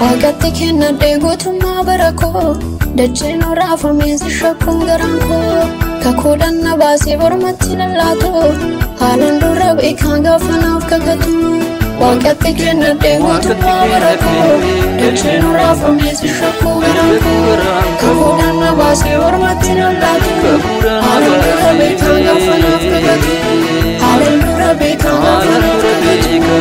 Waaqatti kennadhee guutummaa bara koo dacheen raafamee si shakkuun garaan koo kakuudhaan na baasee mormatti lallaatu haalaan dura beekaan gaafa naaf kakatu. Waaqatti kennadhee guutummaa bara koo dacheen raafamee si shakkuu garaan koo kakuudhaan na baasee mormatti lallaatu haalaan dura beekaan gaafa naaf kakatu haalaan dura beekaan gaafa naaf kakatu.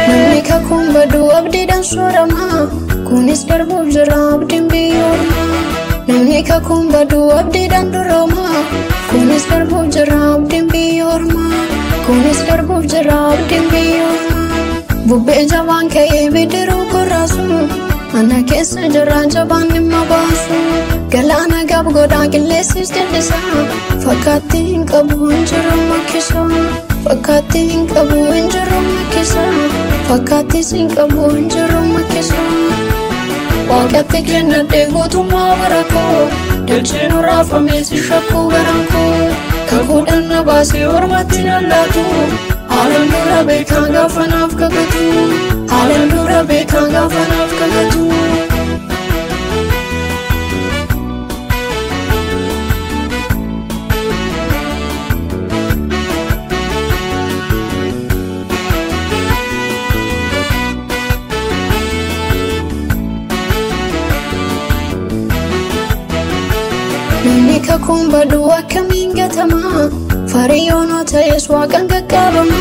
Namni kakuun baduu abdiidhaan soorama. Kunis darbuuf jira abdiin biyya ormaa. Namni kakuun baduu abdiidhaan durooma. Kunis darbuuf jira abdiin biyya ormaa. Kunis darbuuf jira abdiin biyya ormaa. Bubbee jabaan ka'ee bidiruu koraasu. Ana keessa jira jabaan dhimma baasu. Galaana gab godhaa qilleensis jal'isa. Fakkaattii hin qabu hin jiru makkisa. Fakkaattii hin qabu hin jiru makkisa. Fakkaattis hin qabu hin jiru makkisa. Waaqatti kennadhee guutummaa bara koo dacheen raafamee si shakkuu garaan koo kakuudhaan na baasee ormatti lallaatu haalaan dura beekaan gaafa naaf kakatu haalaan dura beekaan gaafa naaf kakatu. Namni kakuun baduu akkamiin gatama? Fariyyoonoo ta'es waaqaan qaqqabama.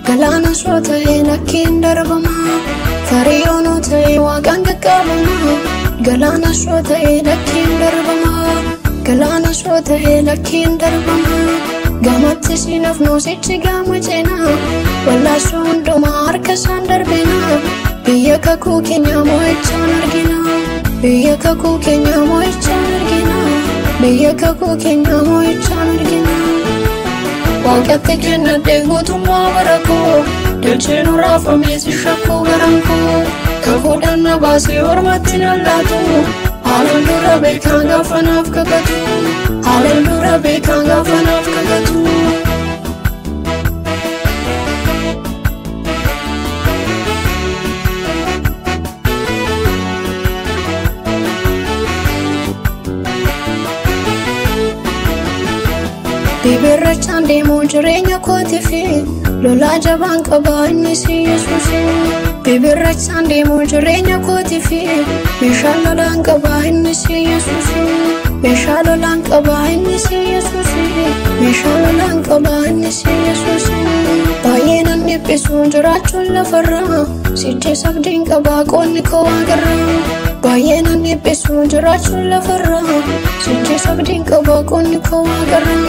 Galaana soo ta'e lakkiin darbama. Fariyyoonoo ta'e waaqaan qaqqabama. Galaana soo ta'e lakkiin darbama. Galaana soo ta'e lakkiin darbama. Gamatti siinaaf nuusichi gama ceena. Wallaasoo hundumaa harka isaan darbina. Biyya kakuu keenya moo'ichaan argina. Biyya kakuu keenya moo'ichaan argina. Biyya kakuu keenya moo'ichaan argina. Waaqatti kennadhee guutummaa bara koo dacheen raafamee si shakkuu garaan koo kakuudhaan na baasee ormatti lallaatu haalaan dura beekaan gaafa naaf kakatu haalaan dura beekaan gaafa naaf kakatu. Bibirrachaan deemuu jireenya kootii fi lolaa jabaan qabaa innis Yesuus. Bibirrachaan deemuu jireenya kootii fi meeshaa lolaan qabaa innis Yesuus. Meeshaa lolaan qabaa innis Yesuus. Meeshaa lolaan qabaa innis Yesuus. Baay'ee nan dhiphisu jiraachuun lafarraa sichi abdiin qabaa qoonni koo agarraa. Baay'ee nan dhiphisu jiraachuun lafarraa sichi abdiin qabaa qoonni koo agarraa.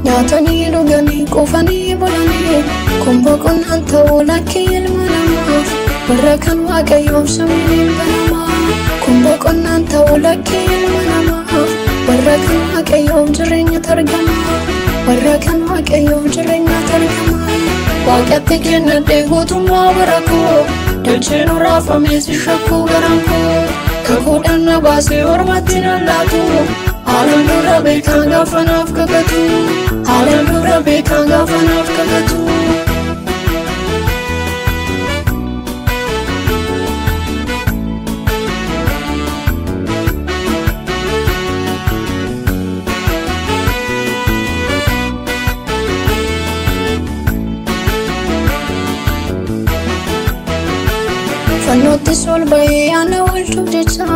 Nyaatanii dhuganii quufanii bulanii kun boqonnaan ta'uu lakkii ilma namaaf warra kan waaqayyoof samiin hin banamaa. Kun boqonnaan ta'uu lakkii ilma namaaf warra kan waaqayyoof jireenya targamaa. Warra kan waaqayyoof jireenya targamaa. Waaqatti kennadhee guutummaa bara koo dacheen raafamee si shakkuu garaan koo kakuudhaan na baasee ormatti lallaatu haalaan dura beekaan gaafa naaf kakatu haalaan dura beekaan gaafa naaf kakatu. Fannootti sol ba'ee ana oolchuuf jecha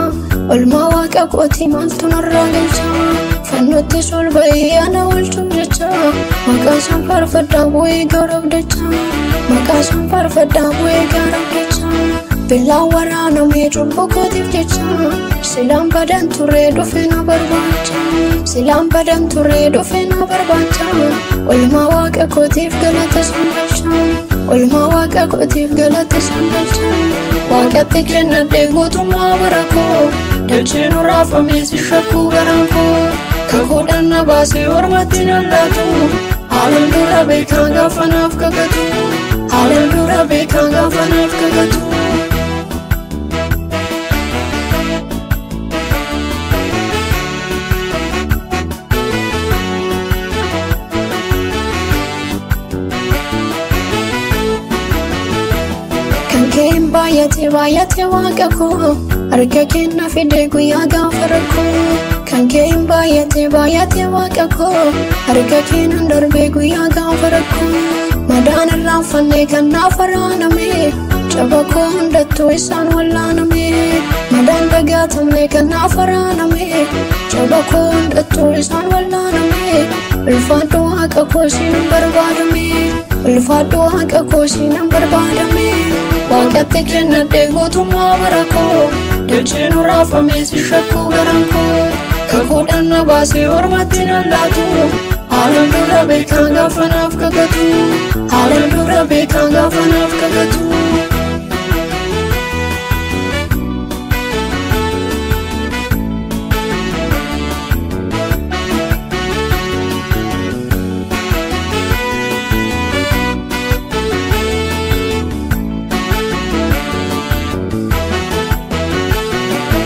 olmaa waaqa kootii maaltu narraa galcha. Fannootti sol ba'ee ana oolchuuf jecha maqaa isaan faarfadhaa bu'ee gaaraaf dacha. Maqaa isaan faarfadhaa bu'ee gaaraaf dacha. Billaan waraanamee cubbuu kootiif jecha silaan badan turee dhufe na barbaacha. Silaan badan turee dhufe na barbaacha. Olmaa waaqa kootiif galata isaan galcha. Olmaa waaqa kootiif galata isaan galcha. Waaqatti kennadhee guutummaa bara koo dacheen raafamee si shakkuu garaan koo kakuudhaan na baasee ormatti lallaatu. Haalaan dura beekaa gaafa naaf kakatu. Haalaan dura beekaa gaafa naaf kakatu. Kan kee baay'ate baay'ate waaqa koo harka kenna fide guyyaa gaafa rakkoo. Kan kee baay'ate baay'ate waaqa koo harka kennan darbee guyyaa gaafa rakkoo. Madaan irraanfanne kan naaf waraaname caba koo hundattuu isaan wallaaname. Madaan dagaatamne kan naaf waraaname caba koo hundattuu isaan wallaaname. Ulfaadhu waaqa koo siin barbaadame. Ulfaadhu waaqa koo siin barbaadame. Waaqatti kennadhee gootummaa bara koo dacheen raafame si shakkuu garaan koo. Kakuudhaan na baasee ormatti nan laatu. Haalaan dura beekaa gaafa naaf kakatu. Haalaan dura beekaa gaafa naaf kakatu.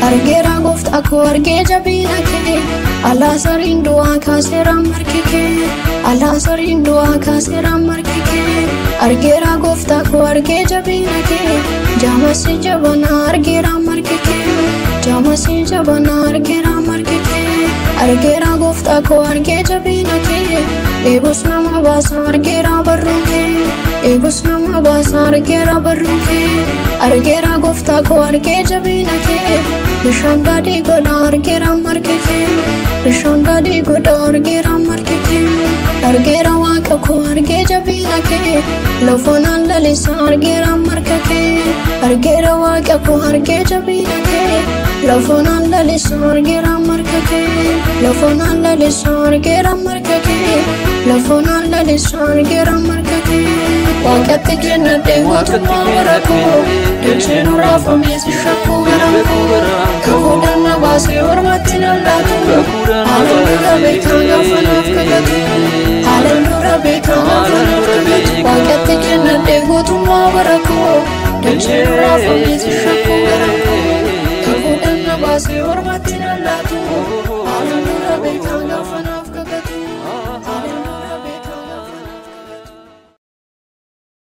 Argeera gooftaa koo argee jabina kee Alaazariin du'aa kaaseera margi kee Alaazariin du'aa kaaseera margi kee Argeera gooftaa koo argee jabina kee Jaamasi jabanaa argeera margi kee Jaamasi jabanaa argeera margi kee Argeera gooftaa koo argee jabina kee Eebus nama baasa argeera barruun kee Eebus nama baasa argeera barruun kee Argeera gooftaa koo argee jabina kee Bishaan daadhii godha argeera margi kee Bishaan daadhii godha argeera margi kee Argeera waaqa koo argee jabina kee Lafoonaan lalisa argeera marga kee Argeera waaqa koo argee jabina kee Lafoonaan lalisa argeera marga kee Lafoonaan lalisa argeera marga kee Lafoonaan lalisa argeera marga kee Waaqatti kennadhee gootummaa bara koo dacheen raafame si shakkuu garaan koo. Kakuudhaan na baasee ormatti nan laatu. Haalaan dura beekaa gaafa naaf kakatu. Haalaan dura beekaa gaafa naaf kakatu. Waaqatti kennadhee gootummaa bara koo dacheen raafame si shakkuu garaan koo.